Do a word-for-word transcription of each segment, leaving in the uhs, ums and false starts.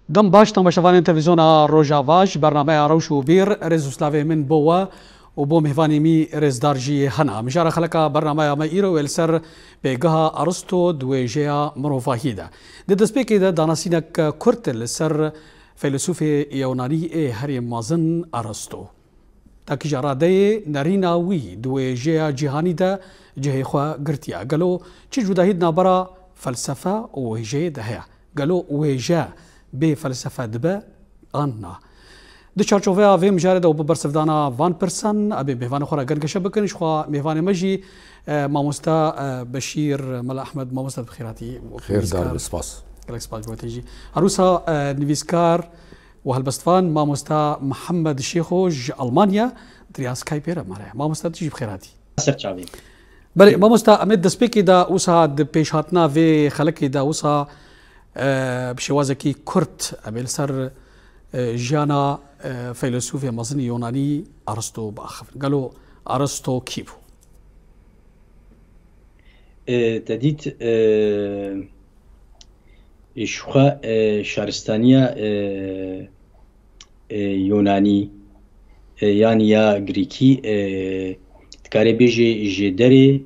Dem baş, temaşevanên televîzyona Rojava, ji bernameya Rewş û Bîr, rêz û slavê min bo we û bo mêvanê mî rêzdar jî hena. Mijara xeleka bernameya me îro wê li ser pêgeha Aristo di wêjeya mirovahiyê de. Di destpêkê de danasînek kurt li ser feylesûfê Yewnanî ê herî mezin Aristo. Takîja radeyê nerîna wî di wêjeya cîhanî de cihê xwe girtiye. Gelo çi cudahî di navbera felsefe û wêjeyê de heye? Gelo wêje bê felsefe dibe an na? Di çarçoveya vê mijarê de û bi bersivdana van pirsan, em ê mêvanê xwe re gengeşe bikin. Ji xwe mêvanê me jî, e, mamosta, e, Beşîr Mela Ehmed, mamosta bi xêr hatî. Xêr dar, spas. Gelek spas bo te jî. Her wisa, e, nivîskar û helbestvan mamosta Mihemed Şêxo ji Almanya di riya Skypeê re mare. Mamosta, tu jî bi xêr hatî. Ser çavê. Belê, mamosta, em ê destpêkê de wisa di pêşhatina vê xelekê de wisa, e, bi şêwazekî kurt em ê li ser, e, jiyana, e, feylesûfê mezinî Yonanî Aristo biaxivin. Gelo Aristo kî bû? E, te dît, e, ji xwe, e, şaristaniya, e, e, Yonanî, e, yan ya Grîkî, e, dikare bêje jêderê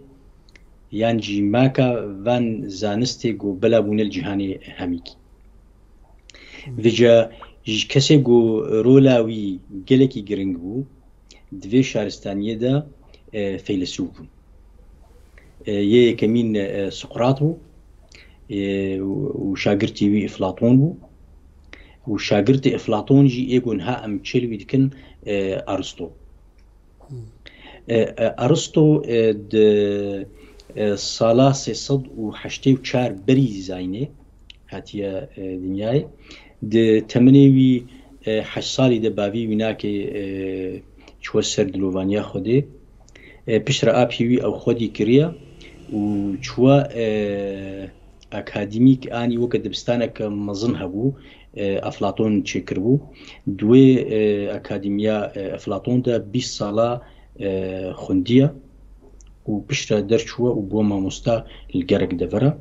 yan jî maka van zanistê ku bela bûne li cîhanê hemîkî. Vêca ji kesê ku rola wî gelekî giring bû, di vê şaristaniyê de, e, feylesûf bûn. E, yê yekemîn, e, Sokrat bû, e, û, û şagirtî wî Eflaton bû. Û şagirtê Eflaton jî ê ku niha em çêl wî dikin, e, Aristo. E, e, Aristo, e, di, e, sala sê sed û heştê û çar berî zayînê hatiye, e, dinyayê. Di temenê wî, e, heşt salî de bavî wî nake, e, çûwe ser dilovaniya Xwedê. E, piştre apî wî ew xwedî kiriye û çûwe, e, akademîk anî weke dibistaneke mezin hebû, e, Eflaton çêkiribû. Di wê, e, akademiya, e, Eflaton de bîst sala, e, xwindiye û piştre derçûwe û bû mamosta li gelek devera.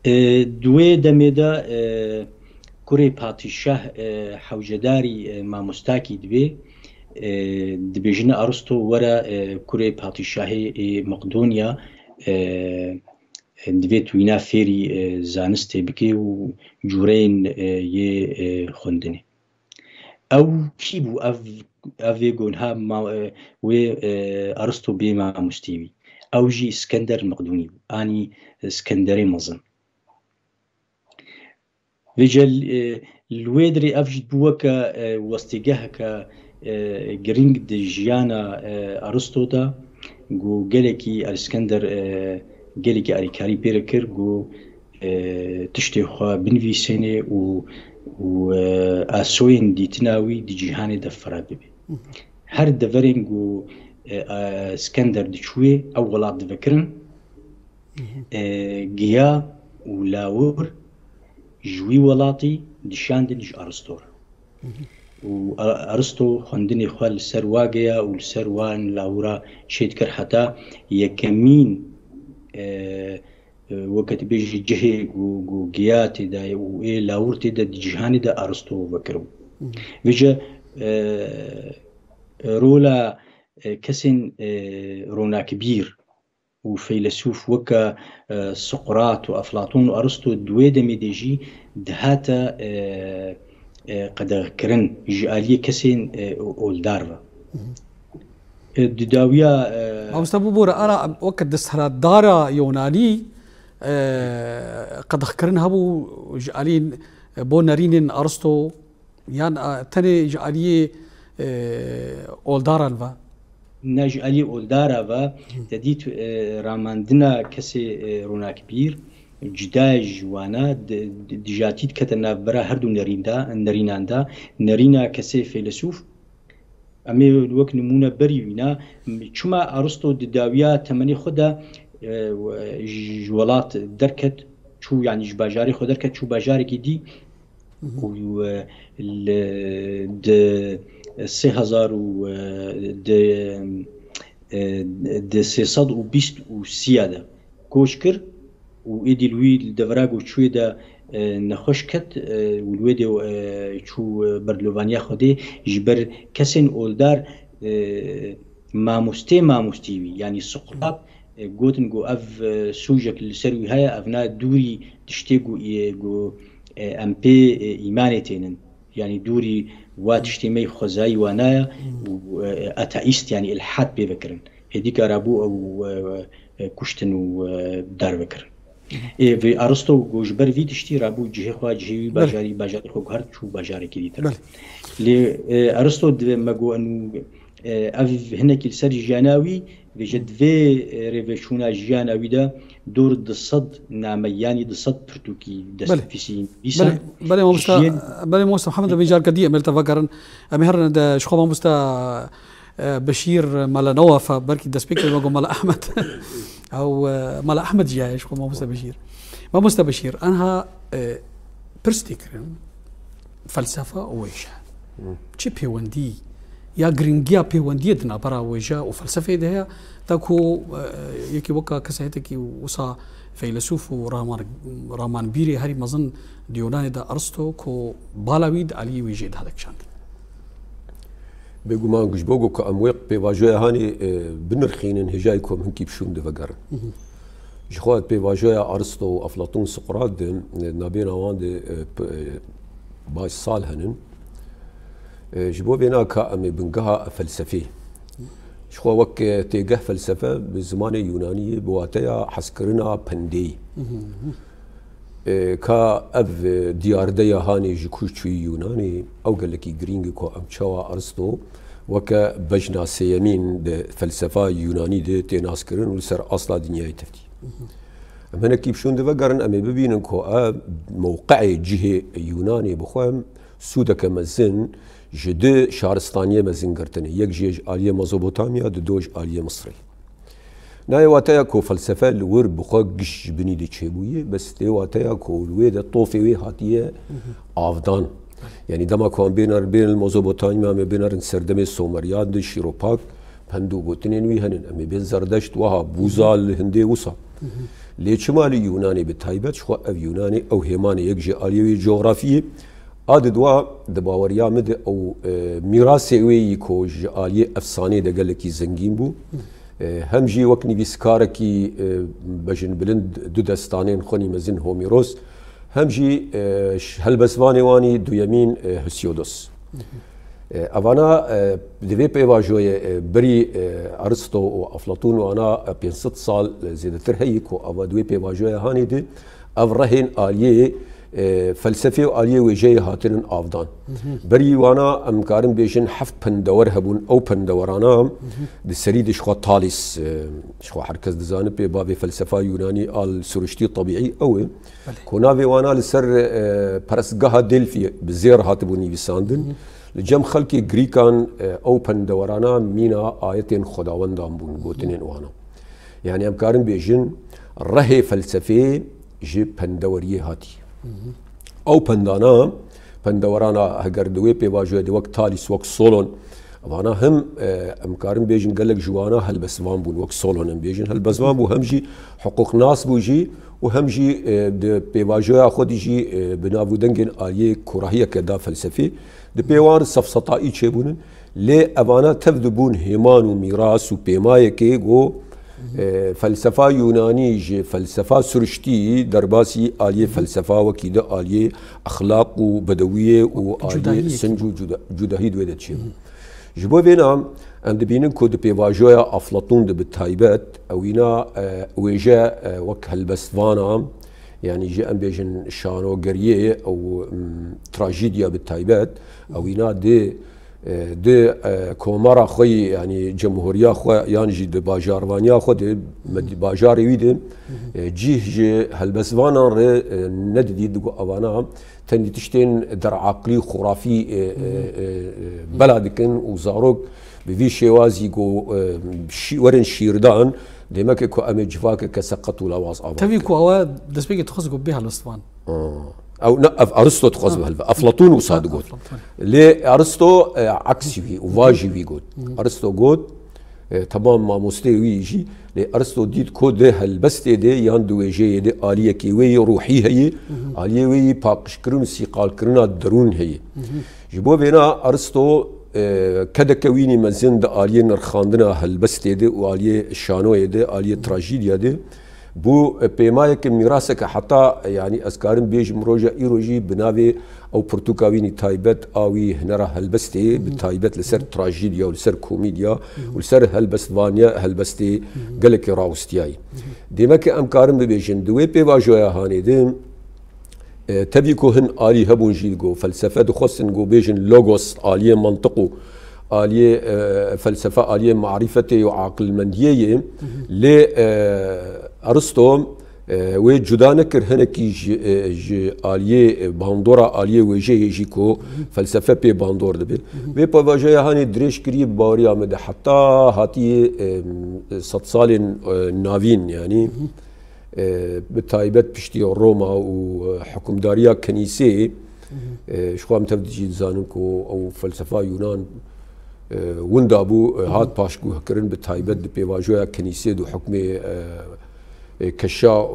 E, di wê demê de, e, kurê padîşah, e, hewcedarî, e, mamostakî dibê, e, dibêjine Aristo were, e, kurê padîşahê ê Meqdoniya, e, e, divê tu wîna fêrî, e, zanistê bikê û cûreyên, e, yê, e, xwendinê. Ew kî bû? Ev, ev ê ku niha ma-, e, wê, e, Aristo bê mamostê wî. Ew jî Skender Meqdûnî bû. Anî Skenderê mezin. Vêca, e, li wê dirê ev jî bû weke, e, westêgeheke, e, giring di jiyana, e, Aristo de. Ku gelekî Elskender, e, gelekî alîkarî pê re kir ku, e, tiştê xwe binivîsênê û, û, e, asoyên dîtina wî di cîhanê de fireh bibe. Her deverên ku, e, e, Skender diçûyê ew welat divekirin, e, giya û lawir ji wî welatî dişandin ji Aristo re. Û A-, Aristo xwendinê xwe li ser wa giya û li ser wan lawira çêdikir heta yekemîn, e, e, weke tu bêjî cihê ku, ku giya tê de ye û ê lawir tê de di cîhanê de Aristo vekiribû. Vêca, e, rola, e, kesên, e, ronakbîr û feylesûf weke, e, Sokrat û Eflaton û Aristo di wê demê de jî dihate, e, e, qedexkirin ji aliyê kesên, e, oldar ve. E, di dawiya, e, Mamoste bibore, ana weke desthilatdara Yonanî, e, qedexkirin hebû ji aliyên, e, bo nerînên Aristo, yan, e, tenê ji aliyê, e, oldaran ve? Ne, ji aliyê oldara ve, te dît, e, ramandina kesê, e, ronakbîr cuda ye ji wana, di, di, dijatî dikete navbera her du nerîn de, nerînan de. Nerîna kesê feylesûf, em ê wek nimûne berî wîna, çima Aristo di dawiya temenê xwe de, e, ji, ji welat derket, çû, yanî ji bajarê xwe derket, çû bajarekî dî, û, e, li, di sê hezar û, e, di, e, di sê sed û bîst û sî de koç kir û êdî li wî li devera ku çûyê de, e, nexweş ket, e, û li wê dê, e, çû, e, ber dilovaniya Xwedê ji ber kesên oldar, e, mamostê mamostî wî, yanî Suqrat, e, gotin ku ev, e, sûcek li ser wî heye, ev na dûrî tiştê ku, e, ku, e, em pê, e, îmanê tênin. Yanî dûrî wa tiştê me yê xwezayî wa naya û, e, ateîst, yanî îlhad pê vekirin. Hêdîka rabû ew, e, e, kuştin û, e, darve kirin. Ê, vê Aristo ku ji ber vî tiştî rabû cihê xwe, cihê wî Belê. bajarî, bajarê xwe guhert çû bajarekî dîtir. Belê. Lê, e, Aristo divê me got, enû, e, ev hinekî li ser jiyana wî, vêje divê, e, rêveçûna jiyana wî de dor du sed name, yanî du sed pirtûkî Belê. destnivîsî nivîsan. Belê, belê, mamosta, Jiyên belê, mamosta Mihemed, em ê carke dî em ê li te vegerin. Em ê herin de ji xwe mamosta, e, Beşîr Mala Newafa, belkî destpêkê me got Mala Ehmed. Ew, e, Mala Ehmed jî ye ji xwe mamosta Beşîr. Mamosta Beşîr, enha, e, pirs tê kirin, felsefe û wêje. Hı. Çi pêwendî ya giringiya pêwendiyê di navbera wêje û felsefeyê de heye, ta ku, e, yekî weka kesehetekî wisa feylesûf û raman-, ramanbîrê herî mezin di Yunanê de Aristo ku bala wî di aliyê wêjeyê de hate kişandin? Bêguman ku ji bo ku em wê pêvajoya hanê, e, binirxînin, hêjayî ku em hinkî bi şûn de vegerin. Hı hı. Ji xwe pêvajoya Aristo û Eflatûn Suqrat de, e, nabêna wan de, e, p-, e, baş sal henin. E, ji bo vê naka em ê bingeha felsefê. Ji xwe wek, e, têgeh felsefe bi zimanê Yunanî ye, bi wateya hezkirina pendeyî. Hı hı. E, ka ev, e, diyardeya hanê ji ku çûyî Yunanê, ew gelekî girîng e ku em çawa Aristo weke bejna sêyemîn di felsefa Yunanî de tê naskirin û li ser asla dinyayê tevtî. Em hinekî bi şûn de vegerin, em ê bibînin ku ev mewqeê cihê Yunanê bi xwe sûdeke mezin ji du şaristaniyê mezin girtine. Yek jê ji aliyê Mezopotamya, di do ji aliyê Misirê. Nayê wateya ku felsefe li wir bi xwe giş ji binî de çêbûye, bes tê wateya ku li wê de tofê wê hatiye avdan. Yanî dema ku em bêner, bên li Mezopotamya, em ê bênerin serdemê Someriyan de şîropak, pend û gotinên wî henin. Em ê bên Zerdeşt, wiha bûza li hindê wisa. Lê çima li Yunanê bi taybet, ji xwe ev Yunanê, ew hêmanê yek ji aliyê wê cografiyê, a di dua di baweriya min de ew, e, mîrasê wê yî ku ji aliyê efsanê de gelekî zengîn bû. E, hem jî wek nivîskarekî, e, bejinbilind du destanên xwenî mezin Homîros, hem jî, e, ş-, helbestvanê wanî duyemîn, e, Hesîodos. E, evana, e, di vê pêvajoyê, e, berî, e, Aristo û Aflatûn wana, e, pênc sed sal, e, zêdetir heye ku ava di wê pêvajoya hanê de ev rehên aliyê, e, felsefê û aliyê wêjeyê hatinin avdan. Berî wana em karin bêjin heft pendewer hebûn. Ew pendewerana di serî de ji xwe Thalîs, e, ji xwe her kes dizane pê bavê felsefa Yunanî al suruştî tebîî ew e. Belê. Ku navê wana li ser, e, perestgeha Delfî bi zêr hatibû nivîsandin. Li cem xelkê Grîkan, e, ew pendewerana mîna ayetên xwedawendan bûn, gotinên wana. Yani em karin bêjin rehê felsefê ji pendeweriyê hatî. Ew pendana, pendewerana heger di wê pêvajoyê de wek Thalîs, wek Solon, vana him, e, em karin bêjin gelek ji wana helbestvan bûn, wek Solon em bêjin helbestvan bû, hem jî hiqûqnas bû jî û hem jî, e, di pêvajoya xwe de jî, e, bi nav û dengên aliyê kurahiyeke da felsefê. Di pê wan sefsetaî çêbûnin. Lê evana tev dibûn hêman û mîras û pêmayekê ku, e, felsefa Yunanî ji felsefa siruştî derbasî aliyê felsefa wekî di aliyê exlaq û bedewiyê û aliyê sinc û cuda-, cudahî di wê de çêbû. Ji bo vêna em dibînin ku di pêvajoya Aflatûn de bi taybet ewîna, e, wêje, e, wek helbestvana, yanî jî em bêjin şanogeriyê û, mm, trajîdiya bi taybet, ewîna di, e, di, e, komara xwe yî, yanî cemhuriya xwe yan jî di bajarvaniya xwe de, me dî bajarê wî de, e, cîh ji helbestvanan re, e, nedidî, digo evana tenê tiştên deraqlî, xurafî, e, e, e, e, bela dikin û zarok bi vî şêwazî ku, e, şî-, werin şîrdan, demeke ku em ê civakeke seqet û lawaz ava bikin. Tevî ku ew destpêkê dixwest ku bê helbestvan. Ew ne, ev Aristo dixwest bihelve. Eflatûn wisa digot. Lê Aristo, e, aksî wî û va jî wî got. Aristo got, E, temam mamosteyê wî jî, lê Aristo dît ku di helbestê de yan di wêjeyê de aliyekê wê yî ruhî heye, aliyê wê yî paqijkirin û sîqalkirina derûn heye. Ji bo vêna Aristo, e, kedeke wînî mezin di aliyê nirxandina helbestê de û aliyê şanoyê de, aliyê trajîdya de bû, e, pêmayeke mîraseke heta, e, yanî ez karim bêjim roja îro jî bi navê ew pirtûka wînî taybet a wî hunera helbestê, bi taybet li ser trajîdya û li ser komîdya û li ser helbestvaniya helbestê gelekî rawestiyayî. Dêmeke em karin bibêjin, di wê pêvajoya hanê de, e, tevî ku hin alî hebûn jî ku felsefe dixwestin ku bêjin logos, aliyê mantiq û aliyê, e, felsefe, aliyê marîfetê û aqilmendiyê ye. Lê, e, Aristo, e, wê cuda nekir hinekî ji, e, ji aliyê, e, bandora aliyê wêjeyê jî ku felsefe pê bandor dibe. Vê pêvajoya hanê dirêj kiriye bi baweriya me de heta hatiye, e, sedsalên, e, navîn, yanî, e, bi taybet piştî Roma û, e, hukimdariya kenîsê, e, ji xwe em tev jî dizanin ku ew felsefa Yunan, e, winda bû, e, hat paşguhkirin, bi taybet di pêvajoya kenîsê de hukmê, e, e, keşa,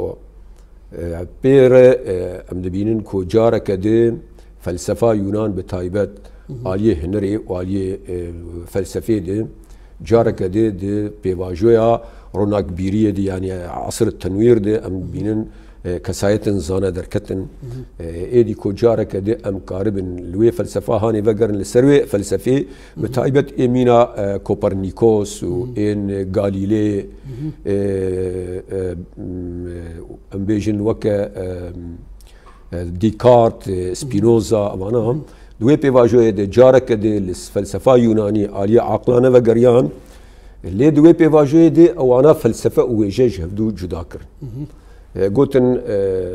e, pê re, e, em dibînin ku careke di felsefa Yunan bi taybet aliyê hunerê û aliyê, e, felsefê de careke di, di pêvajoya ronakbîriyê de, yanî esr tenwîr de em dibînin, e, kesayetên zane derketin. E, êdî ku careke di em karibin li wê felsefa hanê vegerin li ser wê felsefê, bi taybet ê mîna, e, Kopernikos û ên Galîlê, e, e, m, e, em bêjin weke, e, e, Descartes, e, Spinoza, evana, di wê pêvajoyê de careke dê li felsefa Yunanî aliyê aqilane vegeriyan, lê di wê pêvajoyê de ewana felsefe û wêje ji hevdû cuda kirin. E, gotin, e,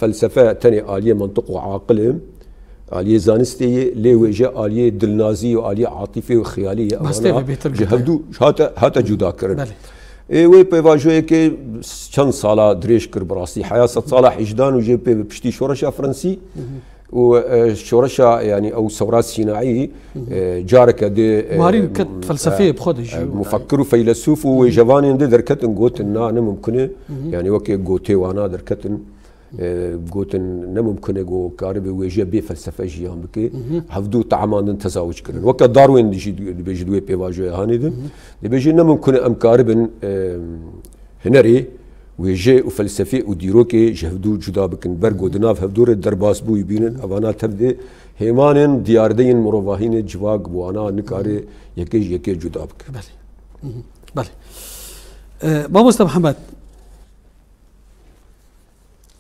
felsefe tenê aliyê mantiq û aqil e, aliyê zanistê ye, lê wêje aliyê dilnazî û aliyê atîfê û xiyalî ye. Evana ji hevdû hate, hate cuda kirin. Belê. Ê, wê pêvajoyeke çend sala dirêj kir bi rastî. Heya sedsala hejdan û jê pê bi piştî şoreşa Fransî û, e, şoreşa, yanî ew sewra sînaî, e, careke dê, e, Marîn ket felsefeyê bi xwe de jî e, mufekkir û feylesûf û wêjevanên dê derketin, gotin na ne mimkun e. Yanî weke gotê wana derketin. E, gotin ne mimkun e ku karibe wêje bê felsefe jiyan bike. Hevdû teamandin tezawuc kirin. Weke Darwin dijî dibêjî di wê pêvajoya hanê de. Dibêjî ne mimkun e em karibin, e, hunerê, wêje û felsefê û dîrokê ji hevdû cuda bikin. Ber ku di nav hevdû re derbasbûyî bînin, evana tev de hêmanên diyardeyên mirovahî ne, civak bi wana nikare yekê ji yekê cuda bike. Belê. Belê. E, Mamoste Mihemed,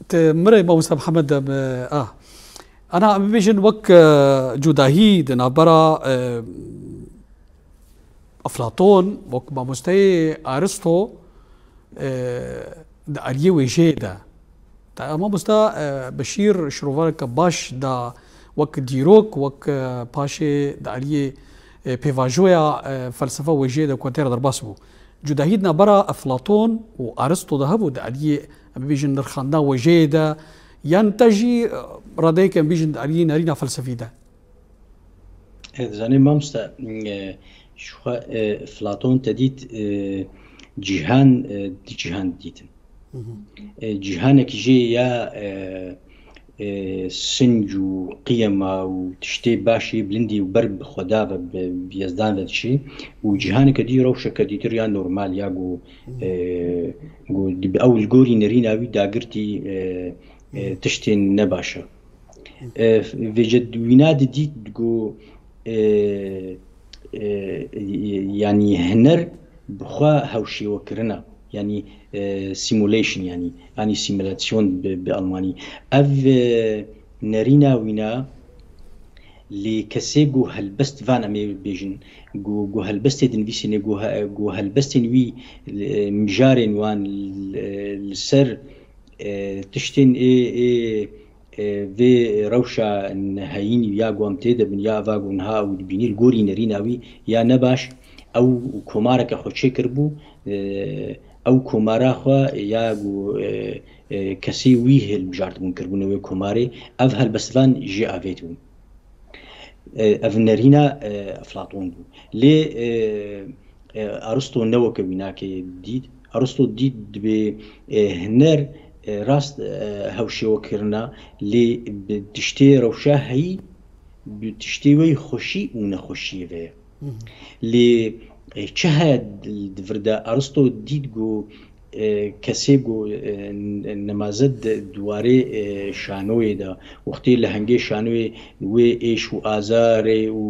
Te mirê Mamoste Mihemed de, e, a. Ana, em bibêjin wek, e, cudahî di navbera, e, Eflaton, wek mamosteyê Aristo, e, di aliyê wêjeyê de. Te mamosta, e, Beşîr şirovareke baş da wek dîrok, wek, e, paşê di aliyê, e, pêvajoya, e, felsefa wêjeyê de ku tê re derbas bû. Cudahî di navbera Eflaton û Aristo de hebû di aliyê, em bibêjin, nirxandina wêjeyê de, yan te jî, e, radeyeke, em bêjin, di aliyê nerîna felsefî de? E, dizanî mamoste, e, ji xwe, e, Eflaton te dît, e, cîhan, e, di cîhan didîtin. E, cîhanekî jê ya, e, e, sinc û qiyema û tiştê başê bilindî û ber bi Xweda ve, bi, bi Yezdan ve diçî û cîhaneke dî rewşeke dîtir ya normal ya ku, e, ku dibi ew li gorî nerîna wî dagirtî, e, e, tiştên nebaş e. E, vêce wîna didît ku, e, e, yanî huner bi xwe hewşêwekirina, yanî, e, simulation, yanî, yanî simülasyon bi, bi almanî. Ev, e, nerîna wîna lê kesê ku helbest van em ê bêjin, ku, ku helbestê dinivîsîne, ku he-, ku helbestên wî, e, mijarên wan, e, li ser, e, tiştên ê, ê, e, vê rewşa neheyînî ya ku em tê de bin, ya eva ku niha ew dibînî li gorî nerîna wî ya nebaş, ew komareke xwe çêkiribû, e, ew komara xwe ya ku, e, e, kesê wî hilbijartibûn kiribûne wê komarê, ev helbestvan jê avêtibûn. E, ev nerîna, e, Eflaton bû. Lê, e, E, Aristo ne weke wî nake dît. Aristo dît dibê, e, hiner, e, rast, e, hewşê we kirina, lê bi tiştê rewşa heyî, bi tiştê wê xweşî û nexweşiyê ve ye. Lê, e, çi heye di vir de? Aristo dît ku, e, kesê ku, e, n-, nemaze di, di warê, e, şanoyê de, wextê li hengê şanoyê wê êş û azarê û,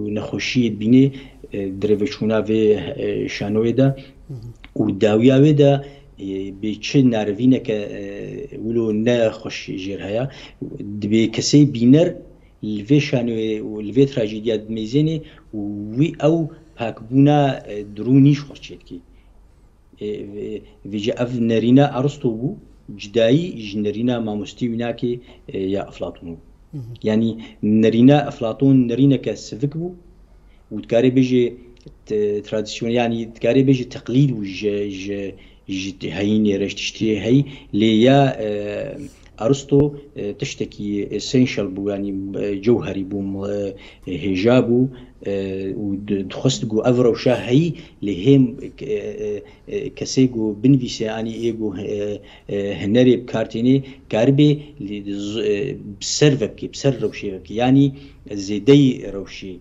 û nexweşiyê dibînê, e, dirêveçûna vê, e, şanoyê de û dawiya wê de, e, bê çi narivîneke, e, wilo ne xweş jêr heye, dibê kesê bîner li vê şanoyê û li vê trajediya dimeyzênê û wî ew pakbûna, e, dirûnî ji xwe çêdikê. E, vê, vêce ev nerîna Aristo bû, cidayî ji nerîna mamostî wî nakê, e, ya Eflaton bû. Yanî nerîna Eflaton nerîneke sivik bû û dikarê bêjê t-, tradisyon, yanî dikarê bêjê teqlîd bû ji, ji, ji heyînê re, ji tiştê heyî, lê ya, e, Aristo, e, tiştekî essential bû, yanî, e, cewherî bû, e, hêja bû, e, û di-, dixwest ku ev rewşa heyî lê hêm, e, e, e, kesê ku binivîse, yanî ê ku, e, e, hinerê bi kar tênê, karibê lê di z-, e, bi ser vebikê, bi ser rewşê vebikê, yanî zêdeyî rewşê.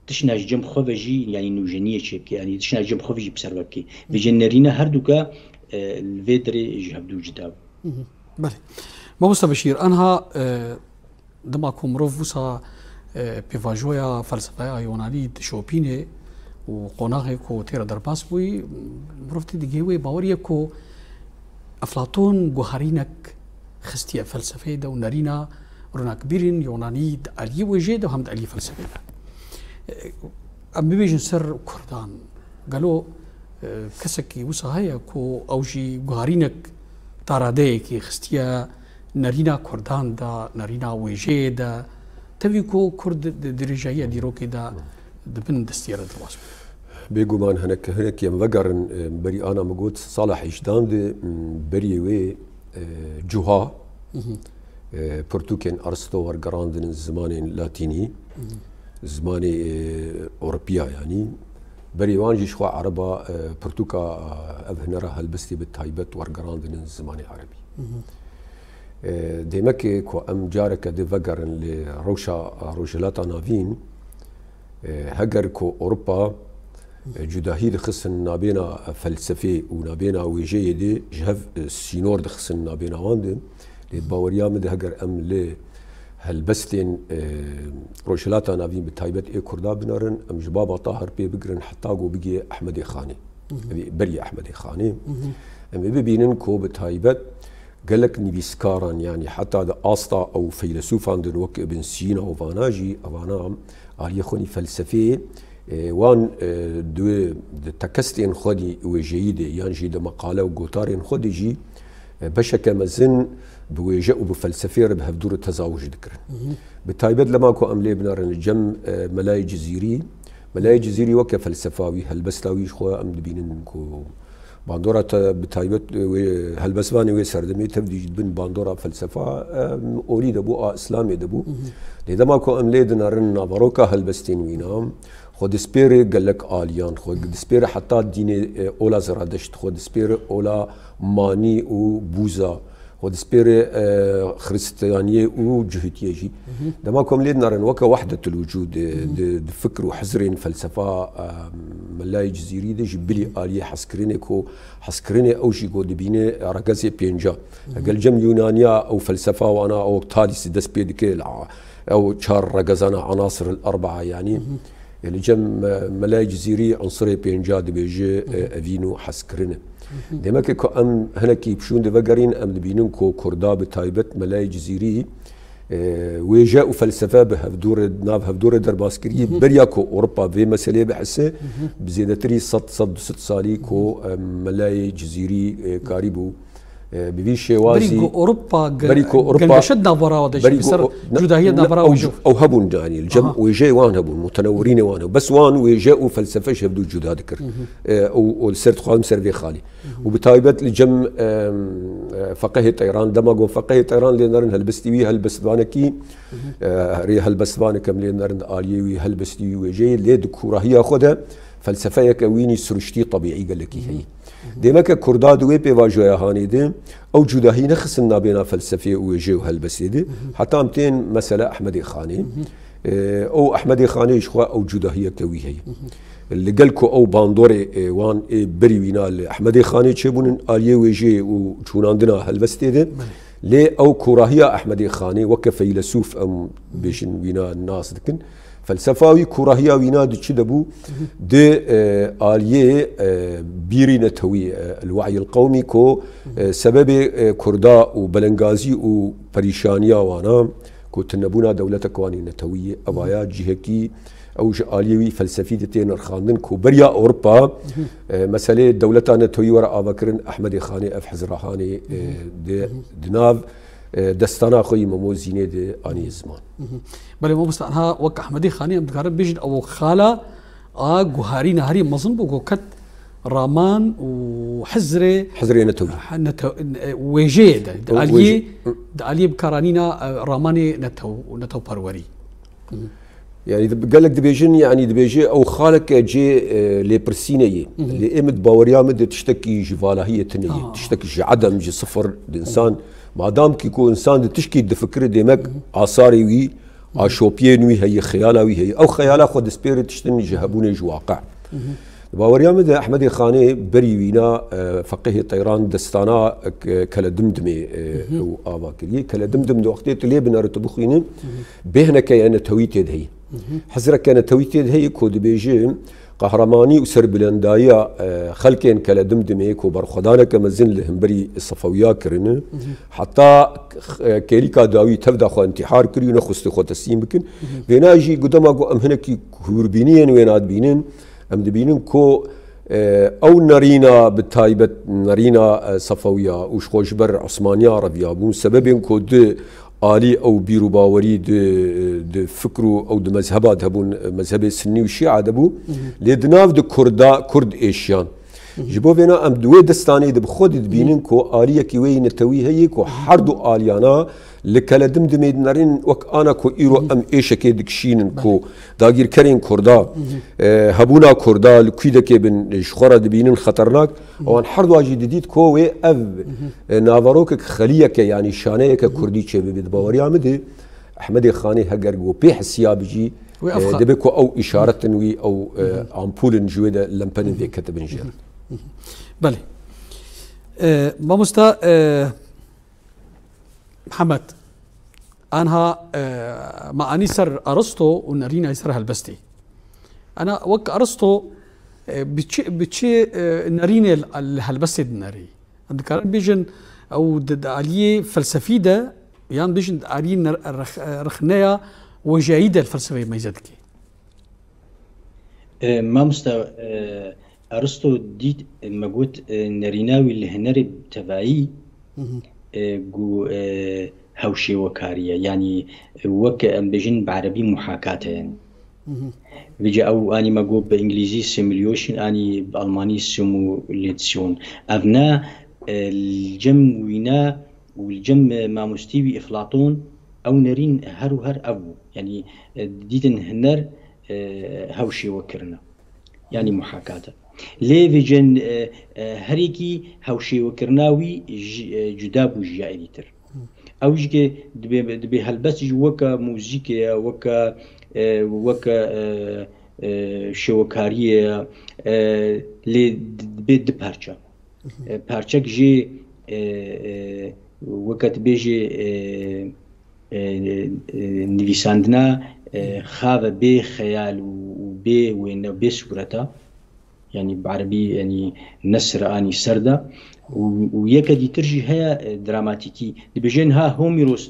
Tişna ji cem xwe ve jî, yanî nûjeniyê çêbike, yanî tişna ji cem xwe ve jî bi ser ve bike. Vêce nerîna herduka, e, li vê derê ji hevdû cida bû. Belê. Mamosta Beşîr, anha, e, dema ku mirov wisa, e, pêvajoya felsefeya Yonanî dişopîne û qonaxê ku tê re derbas bûyî, mirov tê digihê wê baweriyê ku Eflaton guharînek xistiye felsefeyê de û nerîna ronakbîrên Yonanî di aliyê wêjeyê de û hem di aliyê felsefeyê de. Em bibêjin ser Kurdan. Gelo, e, kesekî wisa heye ku ew jî guharînek taradeyekê xistiye nerîna Kurdan de, nerîna wêjeyê de, tevî ku Kurd di dirêjayiya dîrokê de di bin destiyê re derbas bû. Bêguman hinek, hinek em vegerin, e, berî ana min got, sala heyştan de, m, berî wê, e, cuha, e, pirtûkên Aristo wergerandin zimanên latînî, zimanê, e, Ewropiya yanî. Berî wan jî ji xwe Ereba, e, pirtûka, e, ev hunera helbestê bi taybet wergerandin zimanê Erebî. E, demekê ku em careke di vegerin li rewşa Rojhilata Navîn, e, heger ku Ewropa, e, cudahî dixistin nabêna felsefê û nabêna wêjeyê de ji hev, e, sînor dixistin nabêna wan de. Lê baweriya min de heger em li helbestên, e, Rojhilata Navîn bi taybet ê Kurda binerin, em ji Baba Tahir pê bigirin heta ku bigê Ehmedê Xanê. Evê berî Ehmedê Xanê. Em ê bibînin ku bi taybet gelek nivîskaran, yanî heta di asta ew feylesûfan din wek Ibn Sîna û vana jî, evana aliyê xwe nî felsefeyê, e, wan, e, di, di tekestên xwe dî wêjeyî de yan jî di meqale û gotarên xwe de jî, e, beşeke mezin bi wêje û bi felsefeyê re bi hevdû re tezawuj dikirin. Bi taybet lema ku em lê binerin li cem, e, Melayê Cizîrî, Melayê Cizîrî weke felsefa wî, helbesta wî ji xwe em dibînin ku bandora te bi taybet, e, wê helbestvanê wê serdemê tev dî ji bin bandora felsefa, e, olî de bû, a Îslamê de bû. Lê dema ku em lê dinerin naveroka helbestên wîna, xwe dispêre gelek aliyan, xwe dispêre heta dînê, e, ola Zeradeşt, xwe dispêre ola manî û bûza, xwe dispêre, e, xiristiyaniyê û cihûtiyê jî. Dema ku em lê dinerin weke wehdetul wicûd, e, di, di fikr û hizrên felsefa, e, Melayê Cizîrî de jî bilî aliyê hezkirinê ku hezkirinê ew jî ku dibîne regezê pênca. Gel cem Yûnaniya ew felsefa wana ew Thalîs dest pê dike, la, ew çar regezana anasir el erbaa yanî. E, li cem me-, Melayê Cizîrî unsirê pênca dibêje, e, evîn û hezkirin e. Demeke ku em hinekî pişûn de vegerîn, em dibînin ku Kurda bi taybet Melayê Cizîrî, e, wêje û felsefe bi hevdû re, nav hevdû re derbas kiriye. Beriya ku Ewropa vê meseleyê bihise, bi zêdetirî sed, sed du sed salî ku, e, Melayê Cizîrî, e, karîbû, e, bi vî şêwazî. Berî ku Ewropa ge-, berî ku Ewropa, gelgeşe di navbera de jî berî bi ku ser o-, ne, cudahiya ne, navbera ew, we jî. Ew hebûn canî. Li cem wêjeyê wan hebûn, mutenewirînê wan hebûn. Bes wan wêje û felsefe ji hevdû cuda dikir. E, û, û li ser dixwazim ser vê xalî. Û bi taybet li cem, em, e, feqehê Teyran, dema got feqehê Teyran lê nerin helbestî wî, helbestvanekî, e, rê helbestvanek em lê nerin di aliyê wî, helbestî wî wêjeyê, lê di kûrahiya xwe de Felsefeyeke wînî siruştî tebîî gelekî heye. Dêmeke Kurda di wê pêvajoya hanê de ew cudahî nexistin nabêna felsefê û wêjê û helbestê de. Heta em tên mesela Ehmedê Xanê. E, ew Ehmedê Xanê ji xwe ew cudahiyeke wî heye. Li gel ku ew bandorê, e, wan ê berî wîna li Ehmedê Xanê çêbûnin aliyê wêjê û çûnandina helbestê de. Lê ew kûrahiya Ehmedê Xanê weke feylesûf em bêjin wîna nas dikin. Felsefa wî, kûrahiya wîna di çi de bû? Di, e, aliyê, e, bîrî netewî, e, el-we'y el-qewmî ku, e, sebebê, e, Kurda û belengazî û perîşaniya wana ku tunebûna dewletek wan ê netewî ye, evaya cihekî ew ji aliyê wî felsefî de tê nirxandin ku beriya Ewropa, e, meselê dewleta netewî were avakirin, Ehmedê Xanê ev hizra hanê, e, di, di nav, e, destana xwe yî Memo Zînê de anî ziman. Belê mamosta, anha wek Ehmedê Xanê em dikarin bêjin ew xala a guharî neharî mezin bû ku ket raman û hizrê Hizrê netewî. Netew-, e, wêjeyê de, di Û aliyê, wêje-, di aliyê bikaranîna, e, ramanê netew, netewperwerî. Yani di-, gelek dibêjin, yani dibêje ew xaleke cê, e, lêpirsînê ye. Lê ê min di baweriya min de tiştekî ji valahiyê tune ye. Aa. Tiştekî ji edem, ji sifir, di insan, madam ki ku insan di tişkî difikire, demek asarê wî, aşopiyên wî heye, xeyala wî heye. Ew xeyala xwe dispêre tiştin ji hebûnê, ji waqe. Di baweriya min de Ehmedê Xanê berî wîna, e, feqihê Teyran destana, e, Kele Dimdimê, e, ew ava kiriye. Kele Dimdim di wextê tu lê binere, tu bixwîne, bêhneke ye netewî tê de heye. Hizreke netewî tê de heye ku dibêje qehremanî û serbilendayiya, e, xelkên Kele Dimdimê ku berxwedaneke mezin li hemberî Sefewiya kirine, heta, e, kêlîka dawî tev da xwe întîhar kir û nexwestî xwe teslîm bikin. Vêna jî ku dema ku em hinekî hûrbîniyên wêna dibînin, em dibînin ku, e, ew nerîna, bi taybet nerîna, e, Sefewiya û ji xwe ji ber Osmaniya reviyabûn, sebebên ku di alî ew bîr û bawerî, di, di fikr û ew di mezheba de hebûn, mezhebê Sinnî û Şîa de bû. Lê di nav di Kurda, Kurd êşiyan. Ji bo vêna em di wê destanê de bi xwe de dibînin ku aliyekî wê yî netewî heye ku her du aliyana li Kele Dimdimê dinerin, wek ana ku îro em êşekê dikişînin ku dagîrkerên Kurda, e, hebûna Kurda li Kwîdekê bin, e, ji xwe re dibînin xeternak. Wan her dua jî didît ku wê ev, e, naverokek xeliyeke, yanî şaneyeke Kurdî çêbibe. Di baweriya min de Ehmedê Xanê heger ku pê hesiya bijî, Wê ev e, xa- dibe ku ew îşaretin wî, ew, e, ampulin ji wê de lempenin vê ketibin jê re. Belê. E, mamosta, e, Mihemed, anha, e, me anî ser Aristo û nerîna ser helbestê. Ana wek Aristo, e, bi çi, bi çi, e, nerînê li, li helbestê dinerî? Em dikarin bêjin ew di, di aliyê felsefî de, yan bêjin di aliyê ner-, rex-, rexneya wêjeyayî de li felsefeyê meyze dike. E, mamosta, e, Aristo dît, e, me got, e, nerîna wî li hunerê tevayî, e, ku, e, hewşêwekarî ye. Yanî, e, wek em bêjin bi erebî muhakat e, yanî. Vêca ew anî me got bi îngilîzî simulation, anî bi almanî simulation. Ev ne, e, li cem wî ne û li cem, e, mamostî wî Eflaton, ew nerîn her û her ev bû. Yanî, e, dîtin huner, e, hewşêwekirine. Yanî muhakat e. Lê vêcin, e, e, her yekî hewşêwekirina wî ji, e, cuda bû ji ya êdî tir. Ew jî ke dibê, dibê helbest jî weke muzîkê ye, weke, e, weke, e, e, şêwekariyê ye, e, lê di-, dibê du parça. E, parçek jî, e, e, weke dibêjê, e, e, e, nivîsandina, e, xav e, bê xeyal û, û bê wêne, bê sûreta. Yanî bi erebî, yanî nesr anî ser de. Û, û yeke dîtir jî heye, e, dramatîkî. Dibêjin ha Homîros